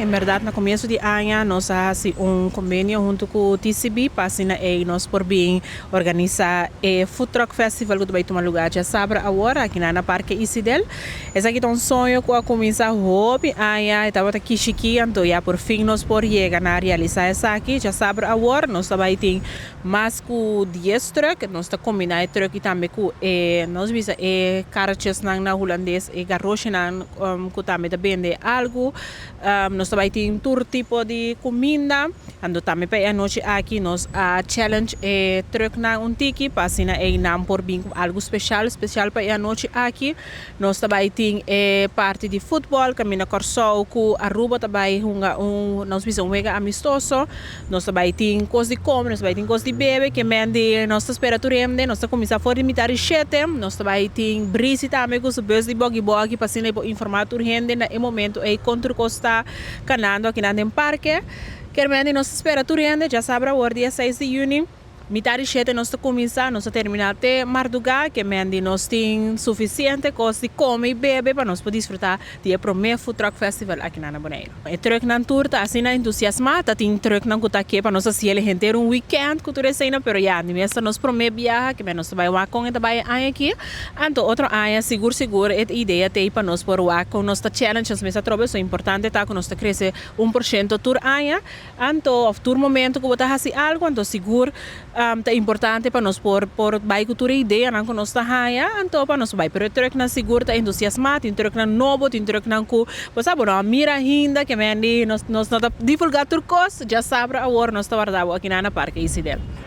En berdad, na comienso di aña nos a haci un convenio hunto cu TCB pa asina ey nos por bin organisa e Food Truck Festival cu ta bay tuma lugar diasabra awor aki na Parke Isidel. Esaki ta un soño cu a cuminsa hopi aña, e tabata kishiki, anto ya por fin nos por yega na realisa esaki. Diasabra awor nos ta bay tin mas cu 10 truck. Nos ta combina e truck y tambe cu e, nos bisa, e karretjesnan na Hulandes, e garoshinan cu tambe ta bende algo. Nos ta bay tin tur tipo di cuminda. Anto tambe pa e anochi aki nos a challenge e trucknan un tiki pa asina nan por bin cu algo special, special pa e anochi aki. Nos ta bay tin e parti di futbol, caminda Corsou cu Aruba ta bay hunga un, nos bisa, un wega amistoso. Nos ta bay tin cos di come, nos ta bay tin cos di bebe, kemen di nos ta spera tur hende. Nos ta cuminsa for di mitar di 7. Nos ta bay tin Brisi tambe cu su bus di boggy boggy pa asina por informa tur hende na e momento ey con tur cos ta canando aki na parke. Kemen di nos ta spera tur hende diasabra awor, dia 6 di juni. Mitar di 7 nos ta cuminsa, nos ta termina te marduga, kemen di nos tin suficiente cos di come y bebe pa nos por disfruta di e prome Food Truck Festival aki na Bonaire. E trucknan tur ta asina entusiasma, ta tin trucknan cu ta ke pa nos haci henter un weekend cu tur esey, pero ya, ni mes nos prome biaha, kemen nos bay wak con e ta bay aña aki. Anto otro aña sigur sigur e idea t'ey pa nos por wak con nos ta challenge mes atrobe. So importante ta cu nos ta crece 1% tur aña, anto of tur momento cu bo ta haci algo. Anto sigur ta importante pa nos por bay cu tur ideanan cu nos ta haya, anto pa nos bay. Pero trucknan sigur ta entusiasma, tin trucknan nobo, tin trucknan cu bo sabi no mira ainda, kemen di nos no ta divulga tur cos. Diasabra awor nos ta warda bo aki na Parke Isidel.